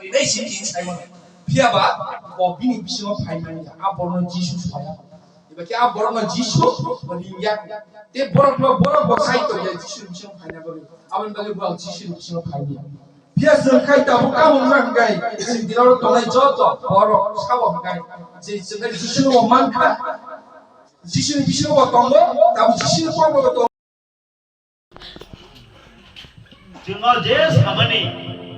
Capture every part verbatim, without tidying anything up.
Rinai si tin sai mano. Phiya ba bo bini bisingo phai mani ya. A borokno Jisu saya. Eba khe a borokno Jisu ringya. Te borokno borok bo sai tongya Jisu bisingo phaina bagwi. Aboni bagwi bo Jisu bisingo phai mani ya. Phiya chwng khai tabuk abo wngkha hwnkhe chwng dirok tongnai joto borok sabo hwnkhe je chwng khai Jisu bo mankha. Jisuni bisingo bo tongo, tabuk Jisuni kokno bo tongo. Chwng o je samani,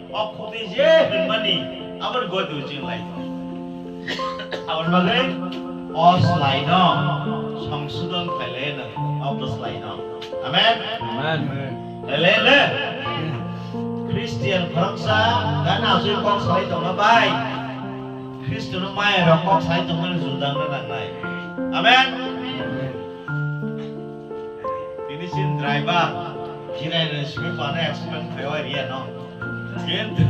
o khukni je hwnmani, aboni goi twi chwng lai tong. Aboni bagwi o slai no songsodon khlai le no, o bwslai no. Amen? Amen. Khlai le no. Christian khoroksa gana asui kok salai tongma bai. Khristono maya rok kok salai tongmani judang no nangnai. Amen? Tini sin driver, jirai ni simi pano explain khayo area no. Kintu,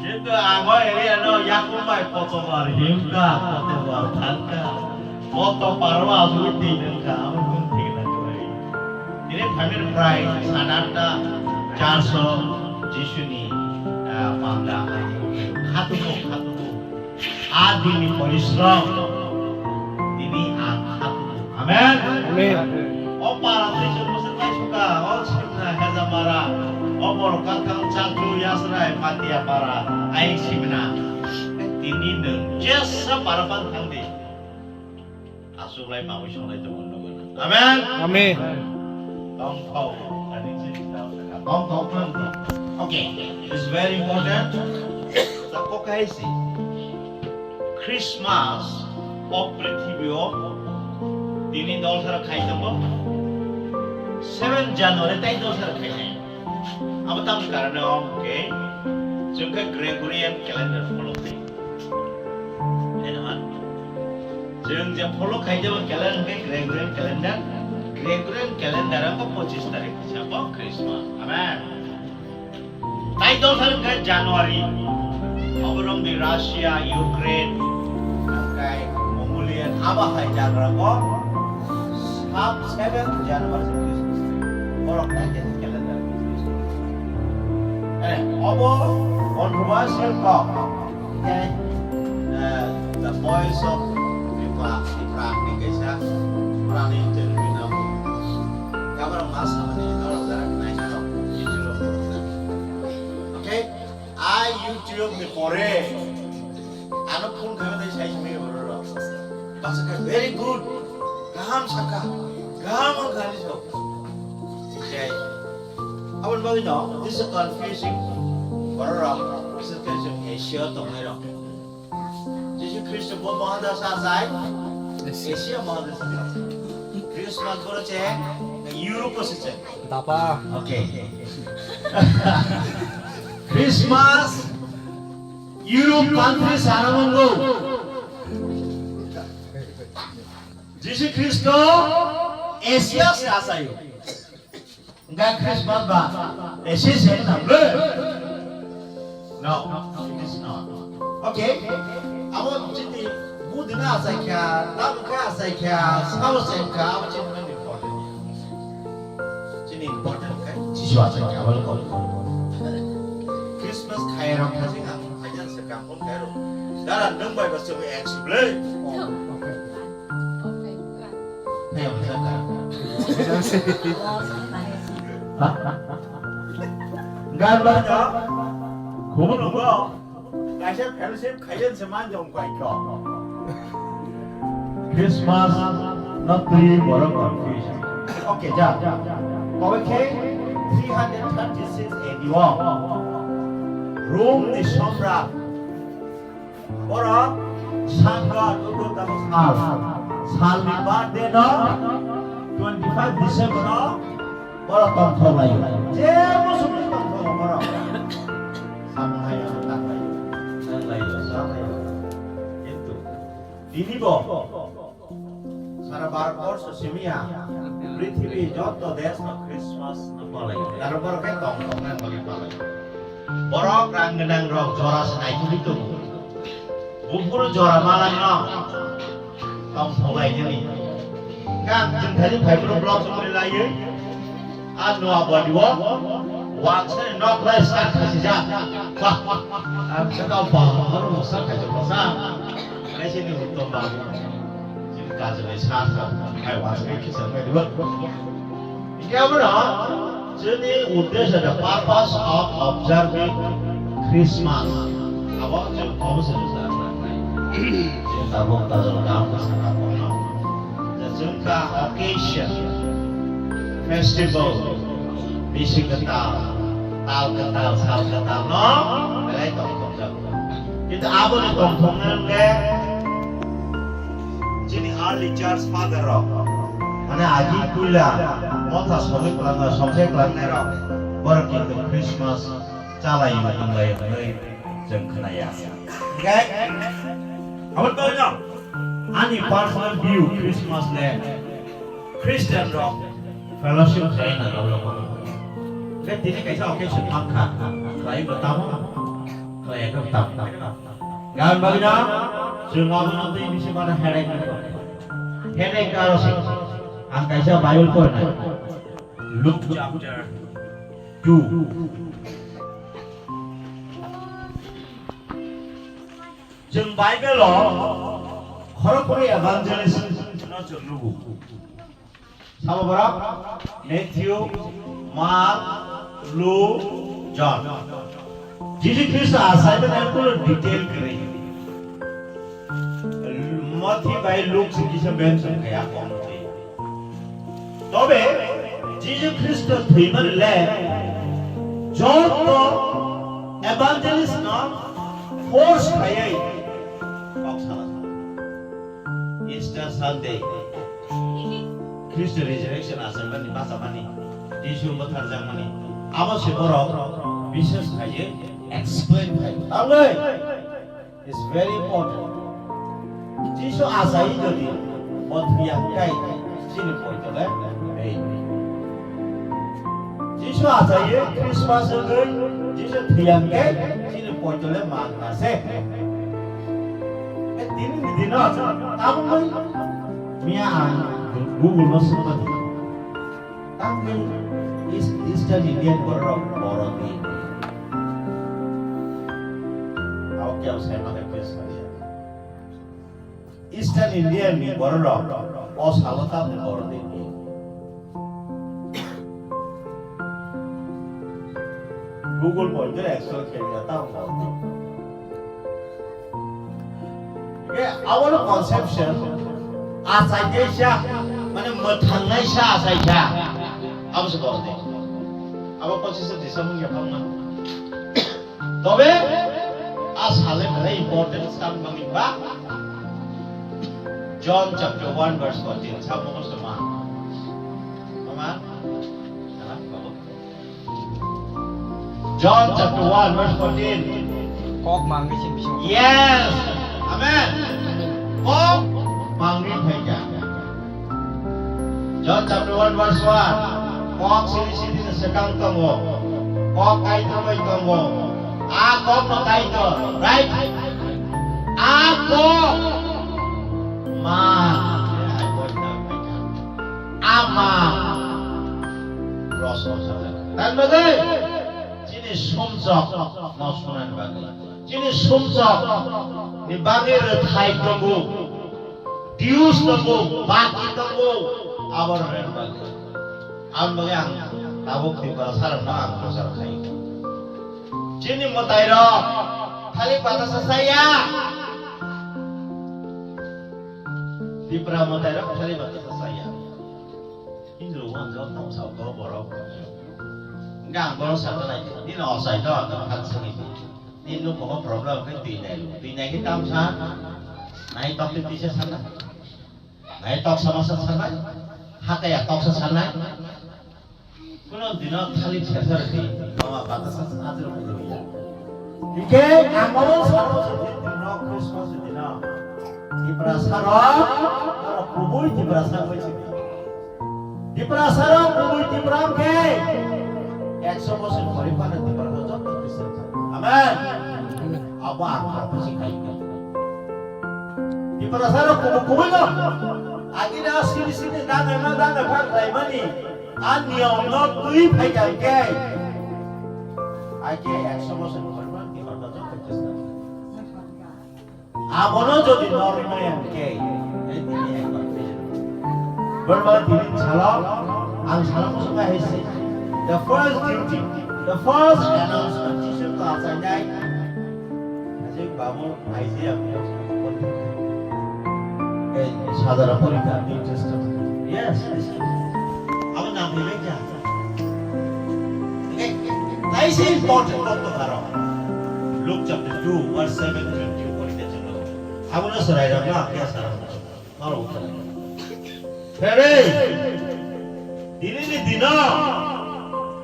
kintu ang o area no yakung bai kotobar himka, kotobar thangka, koto parwa asugwi twi nangka, amo gung thik na kwrwi. Tini phaimani prai sanatta charso Jisuni, ah, panda hai khatumo, khatumo. A dini porishrom, tini ang khatumo. Amen. Amen. O para twi chwng bwswk naisukha, o Simna, Hejamara, o borok kathang Chakru, Yasrai, Patiapara, ayang Simna. Tini nwng jesa para phano thang di. Achuklai mangwi songlai tongo nugwi. Amen. Amen. Tongthok, ani chini tongthok. Tongthok, tongthok. Okay, it's very important. Tongthok kaisi. Christmas o prithibi o tini dolsara khai tongo. Seven January tai dolsara khai nai. Abo tamo karone o hwnkhe chwng khe Gregorian calendar follow khai. Hai naman? Chwng je follow khai jabo calendar hwnkhe Gregorian calendar. Gregorian calendar ang pochis tarik sabo Christmas. Amen. Tai dol tarik hwnkhe January. Obo romdi Russia, Ukraine, hwnkhe Mongolian, abo hai jaga rogo sab seven January se Christmas. Borok tai calendar. Eh, obo controversial kok. Okay? Eh, the voice of Tripura, Tripura ni kaisa purani interview na. Kamera mas samani norok jarak nai norok YouTube rok. Okay? Ai YouTube ni pore ano phone khayo dai sai simi borok. Basa khe very good. Kaham saka. Kaham ang khani sok. Okay. Aboni bagwi no, this is confusing. Borok rok, this is confusing. Asia tongnai rok. Jisu Khristo bo Mahadasha achai? Asia. Asia Mahadasha. Christmas boro che Europe se che. Dapa. Okay. Christmas Europe country sana monggo. Jisu Khristo Asia se achaio. Hwnkhe Christmas ba, eh, se se wngna bwle? No, it is not. Okay, abo chini budina achaikha, tabukhe achaikha, sabo se wngkha, abo chini nani problem. Chini important khe Jisu achaikha, abo kok. Christmas khairok kha jing ang, khayan se kampung khairok. Dara nwng bai ba se wng explain. Hey, apa saka? Gan ba no? Kumu nungo. Kaisa fellowship khayan se man jong kai ko. Christmas na twi borok confusion. Okay, ja. Kowe khe three hundred thirty-six A D o Rome ni Samrat Borok sangha tutu tamo sal. Salni birthday no twenty five December no borok tongthok laio. Je musukni tongthok borok. Samung hai ang tak laio. Nang laio, sa laio. Kintu tini bo Sara Bharat borsho simiya, prithibi joto desh no Christmas no palai. Aro borok khe tong tong nang bagwi palai. Borok rang gwnang rok jora se naitugwi tongo. Buphuru jora malai no tong tong lai jani. Kang chwng thani phai phuru vlog song lai lai. A Noa body o Wansani nok lai start khasijak. Wah, ang sakao ba, aro mo start khaijak mo sa. Kaisa ni uttom ba. Chini kajolai sa sa. Hai wansani kisa mai dibo. Hingke abono chini uddesho, the purpose of observing Christmas. Abo chwng obo se rwchapnai. Chwng tabuk tajol gam bwskango kono. Je chwng kha occasion, festival, bisi kwtal, tal kwtal, sal kwtal no belai tongthokjago. Kintu aboni tongthoknai hwnkhe chini early church father rok, mane agi puila motha sogwi kwlangma, songchai kwlangnai rok, borok kintu Christmas chalai manglai hwnwi chwng khwnaya. Hingke, aboni bagwino ani personal view Christmas le Christian rok fellowship khlai na rok rok. Hingke tini kaisa occasion mankha, khlai bo tamo, khlai khe tamo. Gan bagwino, chwng abono twi bisi mano headache nangkha. Headache aro se, ang kaisa Bible porinai. Luke chapter two. Chwng Bible o khoroknwi evangelist no chwng nugo. Sabo borok Matthew, Mark, Luke, John. Jisu Khristo achaimani ang kunu detail kwrwi. Mathi bai Luke se kisa mention kaya kom twi. Tobe Jisu Khristo thwimani le joto evangelist no force khaiwi kok sana. Easter Sunday, Khristo resurrection achaimani, bachamani, Jisu bwtharjakmani, abo se borok bishes khaiwi explain khai. Tamni? It's very important. Jisu achai jodi bo thwiya kai chini poito le ei. Jisu achai Christmas wngwi Jisu thwiya kai chini poito le man na se. E tini ni dino tabuk miya ang Google no sumati. Tamni East, Eastern Indian bororok Borodin. Abo kebo sai mane khe sariya. Eastern Indian ni bororok o salo tamni Borodin ni. Google pointer extra khe ya tamo Borodin. Ke abono conception achai kaisa, mane mwthangnaisa achaikha. Abo se Borodin. Abo pochis December ya pangma. Tobe a sale belai important san bangwi ba John chapter one verse fourteen. Sa mo kosto ma. Mama. Salah, babu. John chapter one verse fourteen. Kok mangwi sing bising. Yes. Amen. Kok mangwi phaikha. John chapter one verse one. Kok sini sini swkang tongo. Kok Kaitor bai tongo. A kok no Kaitor, right? A kok ma. Ama. Roso. Tan bagwi. Chini sumsok no sunani bagwi, chini sumsok ni bagwi rwthai tongo, dues tongo, baki tongo, abo rwna bagwi. Aboni bagwi ang tabuk Tiprasa rokno ang prochar khai. Chini mwtai rok thalik batasa chaya. Tipra mwtai rok thalik batasa chaya. Hindu wan jok tong sao to borok. Hingke ang borok sakha nai, nini ochai do, ang kha sini di. Nini nukhungo problem khe twi nai lu. Twi nai khe tam sa? Nai tok twi tisa sanai? Nai tok sama sa sanai? Hakaya tok sa sanai? Kuno dino thalik sesa rwdi, mama batasa sa adir mulu ya. Hingke ang mama sa Christmas dino. Tiprasa rok, aro kubui Tiprasa bai sini. Tiprasa rok kubui Tipra khe ekso bosor pori phano Tipra rok joto Christian. Amen. Abo ang prophecy khai. Tiprasa rok kubui kubui no. Agina sini sini dana na dana phak laimani. Ani omno tui phai kai ke. Hakhe ekso bosor ni poriman ni horda jok khaijak. Abono jodi norwi maya hwnkhe, eh, tini ekbar khaijak. Borma tini salo, ang salo muchungo hai se. The first duty, the first announcement, Jisu to achainai. Ajik babu, aisi ang. Eh, sadara porikha, New Testament. Yes, yes. Abo nang phaibai kha. Okay, taisi important bokto karo. Luke chapter two, verse seven to twenty porikha chwngno. Abono swrai rok na kya sara. Norok uthai. Pherei, tini ni dino,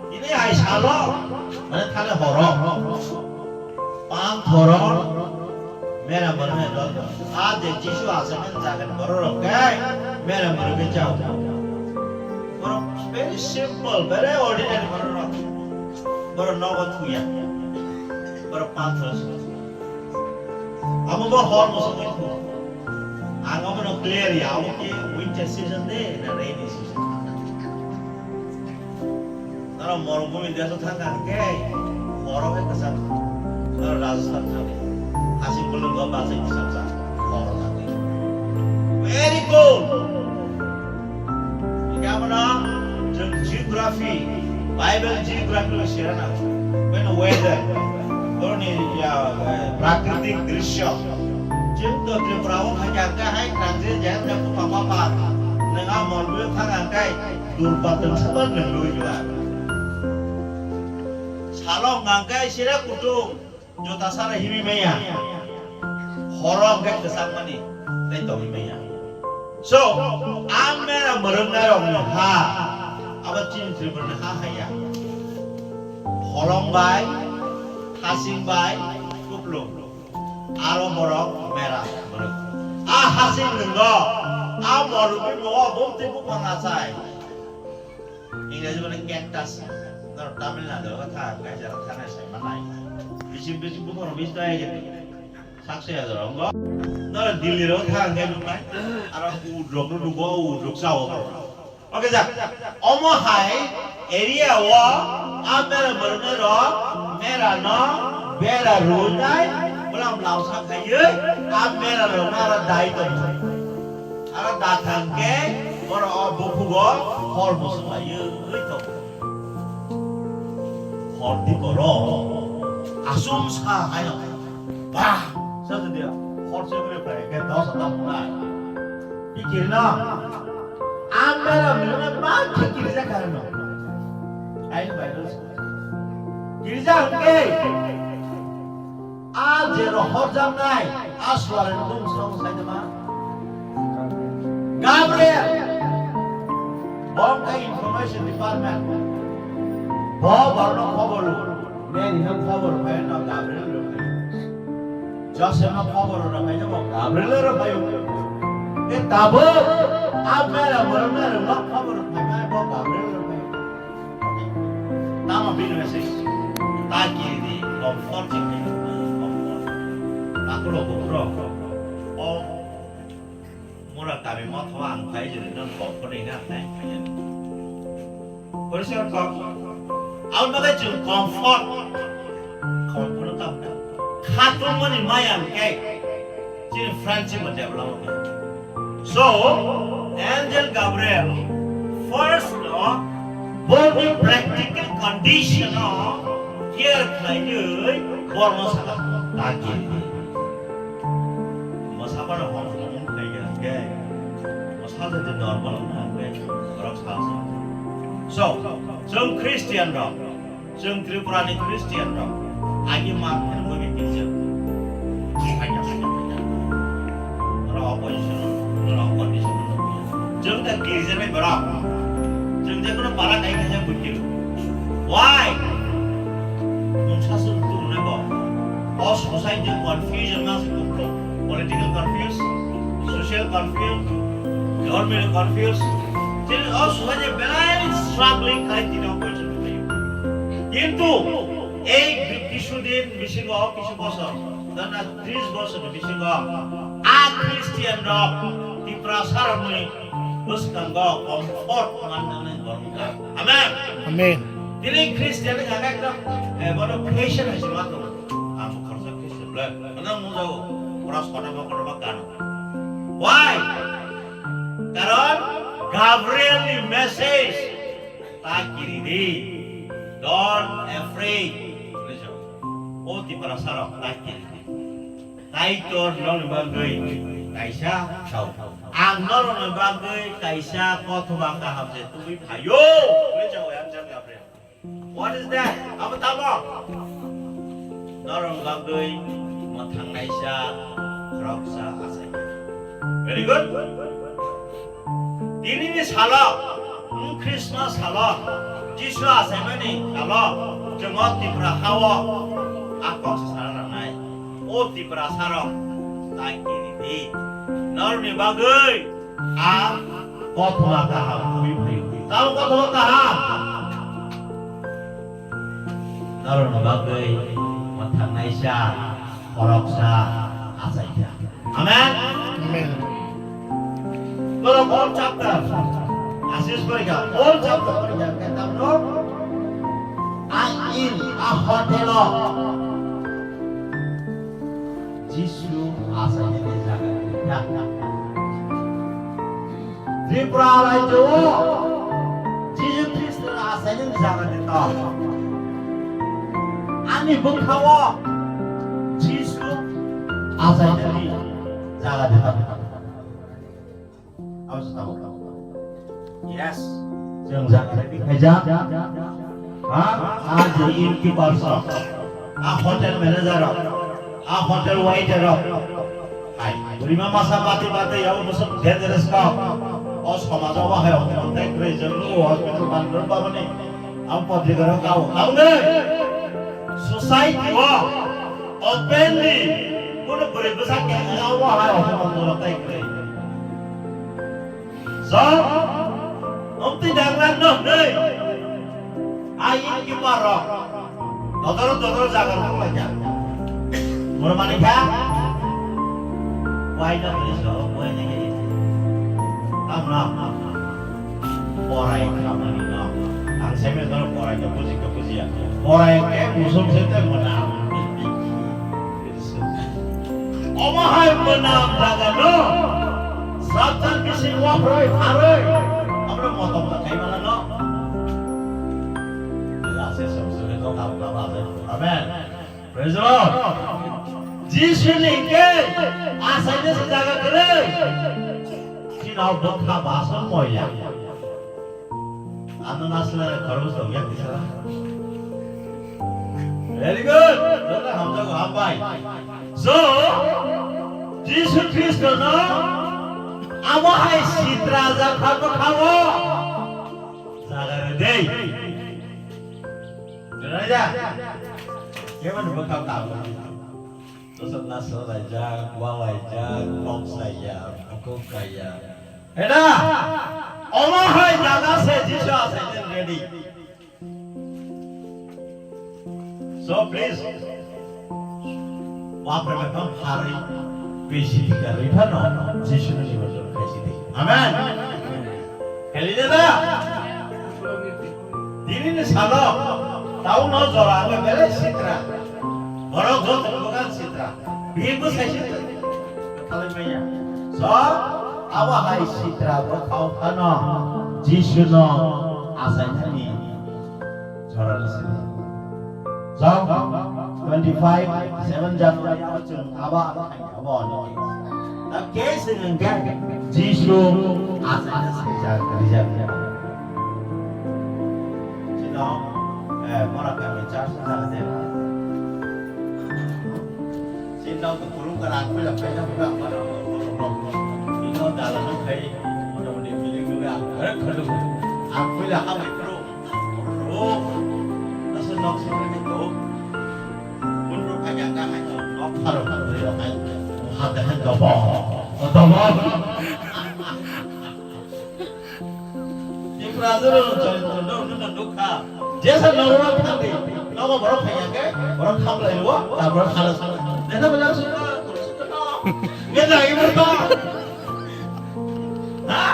tini hai salo, mane thale horo, pang thoro, mera mara dol. A je Jisu achaimani jaga ni borok rok kai, mera mara ke chao. Borok very simple, very ordinary borok rok. Borok nogo thuya. Borok pang thoro. Amo bo hor muchung bai thung. Ang obono clear ya, amo khe winter season de na rainy season. Noro morubhumi deso thangkha hwnkhe horo khe kwchak. Noro Rajasthan thangdi. Hasing bulung go bachai kisaksa horo thangdi. Very cold. Hingke abono chwng geography, Bible geography no sera nango. Bini weather, boroni ya, eh, prakritik drisyo. Chwng to Tripura o hai ya, hai hai khrang je, je hai bupha papa, nwng a morbi o thang ang kai, durpatwng sabo nwng lui jua. Salo hwnkha ang kai sira kutung. Jota sara himwi maya. Horo hwnkhe kwchangmani tei tongwi maya. So, a mera mwrwknairokni ha, abo chini Tripurani ha haiya. Holong bai, hasing bai, kuplung. Aro borok mera mwrwk. A hasing nwngno, a morwkni nogo bumtwi buphang achai. Ingreji bole cactus. Nor Tamil Nadu o tha, kaisa rok thana sai manai. Bisim bisim bukhoro bis dai gete. Sakse ya doro ngo. Nor Delhi ro tha ngai nungai. Aro u drok ro dugo u drok sao. Oke ja. Omo hai area o a mera mera ro mera no bera ro dai. Bulam lau sa khai a mera ro mara dai to. Aro da thang khe borok o buphugo hor bo swnglaui tongo. Hor di borok aswk sa haino. Ba, sa se dia. Hor se bwrwi phai khe dos ta hwnai. Ki kirna? Ang bera mwnwi ba ki kirja karno. Ai bai dos. Kirja hwnkhe. A je rohorjaknai, a suarani bumung saimung saitama. Gabriel, bo wngkha information department. Bo borno khobor rw, Mary no khobor rw phai no Gabriel rw phai. Joseph no khobor rw phai no bo Gabriel rw phai. E tabuk, a mera mera mera no khobor rw phai no bo Gabriel rw phai. Tamo bini message. Ta kiri di, comfort je kiri, comfort. Takuro bukro. O mura kami motho ang khai jodi non comfort ina nai khai. Poriskar kok. Aun bagai jung comfort. Comfort tam. Khatung mani mayam kai. Chini friendship bo develop wngkha. So, Angel Gabriel first no boni practical condition no care khlaiwi borno saka ta kiri. Mosa pano hom hom khlai khe, mosa jadi normal wngkha, borok sa sa. So, chwng Christian rok, Chwng Tripura ni Christian rok agi mak khe nungwi bi kirja. Khaina, khaina, khaina. Oro opposition, oro condition. Chwng ta kirja nai borok. Chwng je kono para kai khaja bukir. Why? Mungsa sung tu ne bo. O society confusion ma se kuklo. Political confuse, social confuse, government confuse. Chini o society belai struggling khai tini o question. Kintu ei ki-, kisudin bisingo, kisu bosor, dana tris bosor bisingo a Christian rok Tiprasa rokni bwskango comfort mannani borok wngkha. Amen. Amen. Tini Christian ni jaga ekdom, eh, bono fashion hai se ma tongo. Ang bo khoroksa Christian ble. Ano mujao, cross kotorma kotorma kano. Why? Karon Gabriel ni message ta kiri di. Don't afraid. O Tiprasa rok ta kiri di. Kaitor norokni bagwi kaisa sao. Ang norokni bagwi kaisa kothoma kaham se tubui phaio. Hinwi sao, Angel Gabriel. What is that? Abo tamo? Norokni bagwi mwthangnaisa khoroksa achai. Very good. Tinini salo, wng Christmas salo, Jisu achaimani salo, chwng o Tripura hao a kok se sana nangnai. O Tiprasa rok, ta kiri di. Norokni bagwi ang kothoma kaham tubui phaio. Tamo kothoma kaham? Norokni bagwi mwthangnaisa khoroksa achaikha. Amen? Amen. Borok all chapter. Asis porikha, all chapter porikha, khe tamno a inn, a hotel o Jisu achainani jaga. Tripura rajyo o Jisu Khristo achainani jaga de to. Ani bwkha o Jisu achainani jaga de to. Abo se tamo. Yes. Chwng jaga ready khaijak. Ha? A je innkeeper rok. A hotel manager rok. A hotel waiter rok. Hai. Rima masa mati mati yabo bwswk dangerous kok. O somaj o bahai hwnwi tei kwrwi chwng o hospital bandar babani. Ang patrika rok kau. Ang ne. Society o openly kuno bwrwi bwsa khe abo hai ohomo moro tai kwrwi. So, omtwi daglan no nei. Ai ki paro. Dodoro dodoro jaga rok lai ja. Moro mani kha. Wai no ni so, wai ni. Tam na. Porai khamani no. Ang seme no porai no buji ka bujiya. Porai ke musum se te mona. Omo hai mona jaga no. Sabtan bisi wa proi pharoi. Amro motom ta kai mala no. Lase sum sure no kam ka ba. Amen. Praise the Lord. Jisu ni ke asai de se jaga kere. Chino bokha bason moya. Ano nasle khorok dong ya kisara. Very good. Jona hamjago hambai. So, Jisu Kristo no amo hai sitra jakha bokha o. Jaga re dei. Jona ja. Kemani bokha ta. Dosa nasalaijak, walaijak, kok saya, bukhuk kaya. Heda, omo hai jaga se Jisu asai ready. So please, wapre mekam hari, besi tiga rita no, Jisu ni bojor kaisi di. Amen. Hallelujah. Dini ni salo, tau no jora ang bele sitra. Borok joto bukan sitra. Bibu sai sitra. Kali maya. So, awa hai sitra bo kau kano. Jisu no asai thani. Jora ni sini. So, twenty five, seven January, awa chung awa awa hai awa ni. Tap ke sini ke Jisu asai thani sini jar kari jar. Sino, eh, mora kami church na de. Sino ko kurung kara aku la pena pura mara. Ino dala no khai, mota moti bilik no ya. Kare khadu. Aku la ha mai pro. Pro. Asa nok sini to. Kun ro kaya ka hai to. Nok pharo pharo ro hai. Ha da han to bo. To bo. Tripura jora no chori no no no no kha. Jesa nogo thangdi, nogo borok phaiya khe, borok khamlai o, ta borok khala sala. Jesa belak sukha, sukha no. Nge jai borok. Ha?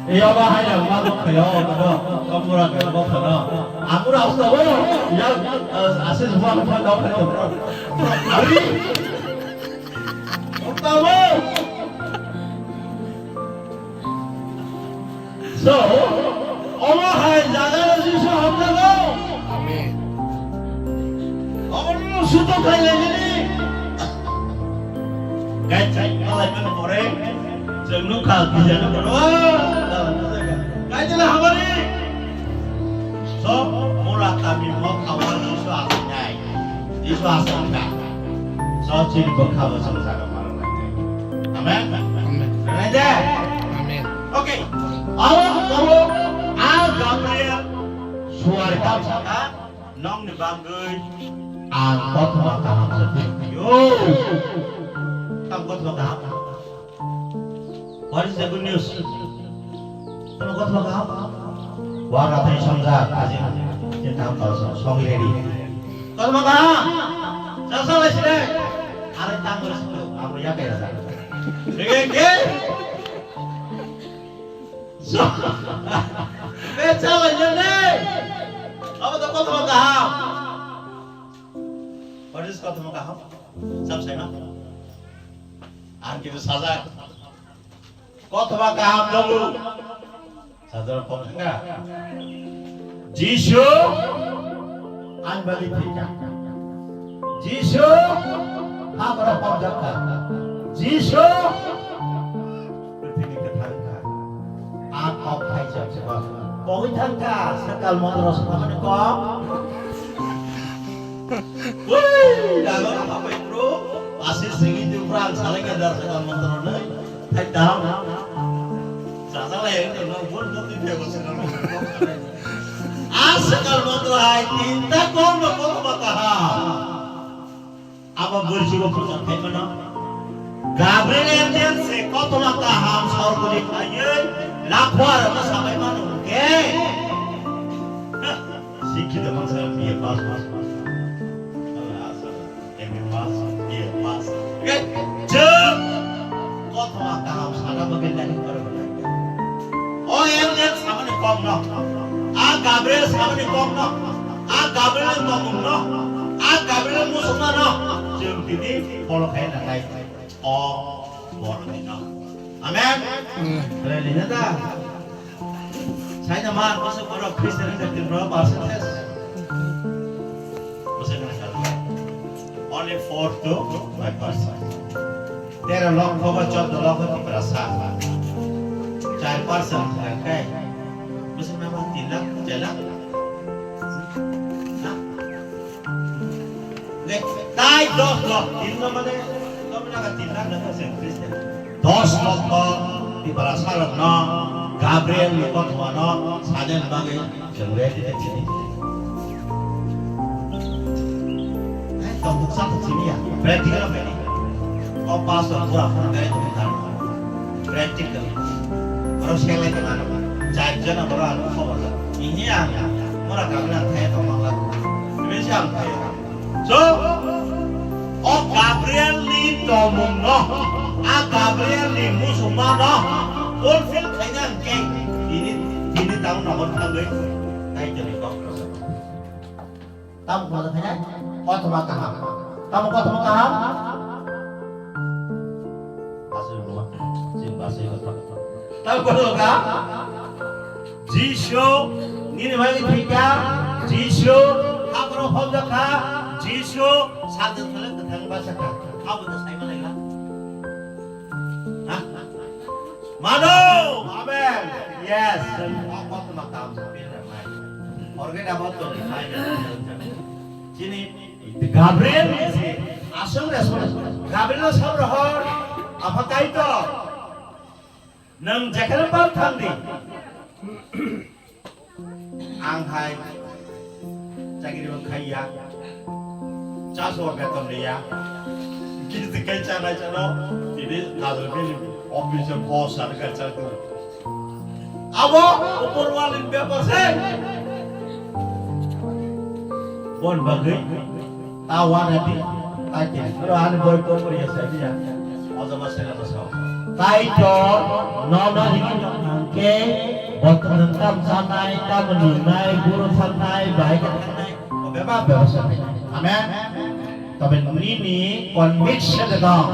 Yo Bahai ya ma kok khayo, ano, kamura khayo, kok khano. Amura usta bo, ya, eh, asis buah buah dau khayo. Ari. Usta bo. So, omo hai jaga Jisu hamjago. Amen. Omo no suto khai lai ni. Gai chai malai man pore. Chwng nukha, gijano kono, ah, kaijala hamari. So, mura kami mo khawa Jisu asinai. Jisu asinai. So, chini bokha bo chwng jaga mara nai. Amen? Amen. Amen. Okay. Awo, awo, a Gabriel suar kam saka. Nokni bagwi ang kothoma kaham se phiyokphio. Tamo kothoma kaham? What is the good news? Tamo kothoma kaham? Wa nathai songjak ajin je tam tao song song ready. Kothoma kaham? Chasa lai sile. Are tamo sile. Amo ya kaya sa. Rege ke? So, be chala yene. Abo to kothoma kaham. What is kothoma kaham? Sab sai na? Ang kitu sajak. Kothoma kaham dolu. Sajak pon enggak? Jisu ang bagi thika. Jisu ha para pon jakka. Jisu Pwthwini kwthang kha. A kok khai chak se ba. Kogwi thang kha, swkal mondro swkhamani kok. Ui, dago na papai bro. Asi singi tu pran salai ka dar swkal mondro nai. Thai dam. Sasa lai yang no bon no tu dia ko swkal mondro. A swkal mondro hai tinta kok no kok mata ha. Abo bwrwichwgo phuljak khaimano Gabriel angel se kothoma kaham sorgoni phaiwi lakhuarokno sabai mano hwnkhe, sikhito mangsa M B A pass, pass, pass. M B A pass, B A pass. Hwnkhe chwng kothoma kaham sana bagwi lahi pharo. O angel samani kokno, a Gabriel samani kokno, a Gabriel tomungno, a Gabriel muchungmano chwng tini follow khai nangnai. O borokno. Amen. Amen. Hallelujah da. Saina man masa borok Christian ni tin borok percentage. Masa kana kal. Only four to five percent. Tero lokho ba choddo lokho Tiprasa. Char percent thangkai. Masa nama tin lakh, char lakh. Ha? Le, tai dos lok, tin no mane, no mane ka tin lakh na ka se Christian. Dos lok ko, Tiprasa rok no, Gabriel ni kothoma no, saden bagwi, chwng ready de chini. Hai, tong buksa to chini ya, practical mene. O pastor pura phone gai to kan. Practical. Oro selai to kan. Char jona boro anu khobor. Ini ang, mura Gabriel thai to mangla. Ini si ang thai. So, o Gabriel ni tomung no, a Gabriel ni musuma no, fulfill khaina hwnkhe, tini, tini tamo nokol thangwi, tai tini kok rwjak. Tamo kothoma khaina, kothoma kaham. Tamo kothoma kaham? Aswk numa, chini baswi kothoma. Tamo kothoma kaham? Jisu, nini bagwi thwikha, Jisu, haphoro hobjakha, Jisu, sakjak thwlwk kwthang bachakha. Abo da sai malaila. Ha? Mano, amen. Yes, chwng o kothoma kaham sa phi rwnai. Forget about twenty-five. Chini Gabriel ni se aswk response. Gabriel no sab rohor, Apha Kaitor. Nwng jekheno pal thang di. Ang hai chakri bo khai ya. Chaso beton de ya. Kis de kai chana chano. Tini kadal bini office boss ar kai chana tu. Abo upor wali bepar se. Bon bagwi. Ta wana di, ta kiri. Pero ani boy ko kori ya sa dia. Ojo ma sela ma sa. Kaitor, no no hini no. Khe bo khwnang tam chanai, tam nungnai, guru thangnai, bai khe thangnai, bebak bebak se. Amen. Tobe nini conviction de dong.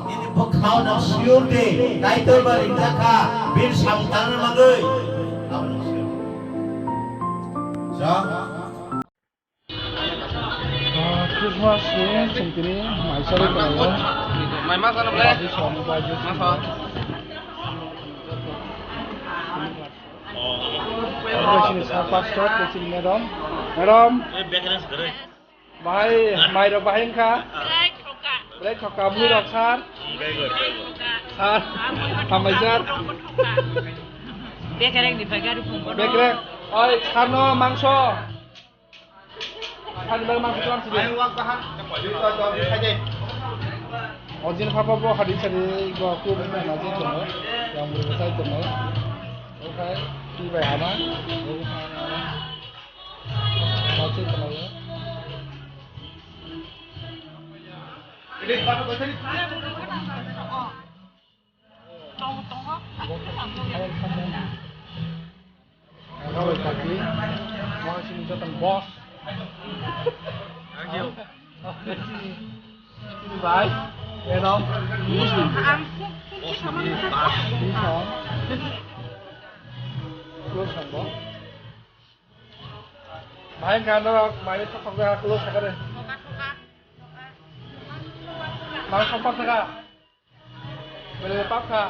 Nini bwkhao no sure de, Kaitor ba ringjak kha, bini samung tanna bagwi. Abo no sure. So, Ah, Christmas ni chwng tini maisa rwi tongo. Mai ma sano ble? Bagi song, bagi song. Ma sa? Omo chini sir pastor, tei chini madam. Madam. Eh, bekereng sederai. Bahai, mai rok bahai wngkha? Belai thoka. Belai thoka, bui rok sir. Hmm, very good, very good. Sir, hambai sir. Bekereng ni bagari phungo. Bekereng. Oi, sir no mangso. Ani bagwi mangsa tong sidi. Ayang wak bahan. Ojin papa bo hadi sadi go ku na je tono. Yang buru sai tono. Okai ti bai ama. Okai ama. Sai tono. Ini papa ko sadi. Tongo, tongo. Ang kha bai kaki, mo sini joto boss. Thank you. Sini bai, madam. Ang kha bai kaki. Close sangbo. Bai kha norok mai thok thok da close sakare. Mang thok thok sakha. Bele pap kha.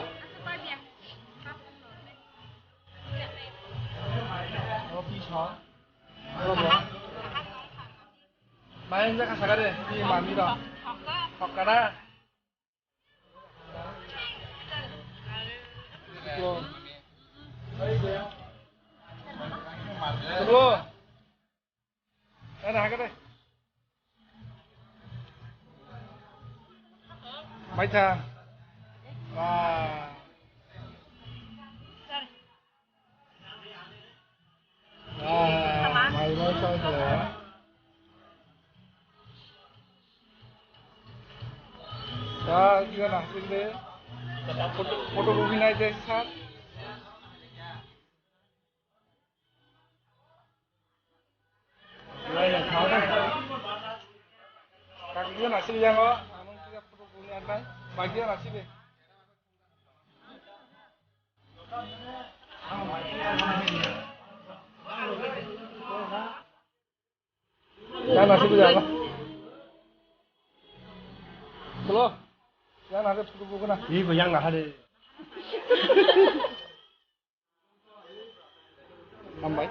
Roti song. Robo. Main ja kha sakare, ti mami ro. Hokkara. Lo. Lo. Ada hakare. Maitha. Wah. Wah, mai mai sai ya. Ya, iya nah, ini. Foto, foto rugi naik deh, sir. Kaki dia nasi yang kok, namun kita foto punya apa? Bagi dia nasi deh. Yang nasi punya apa? Halo, yang nasi foto punya. Ini yang nasi. Hambai.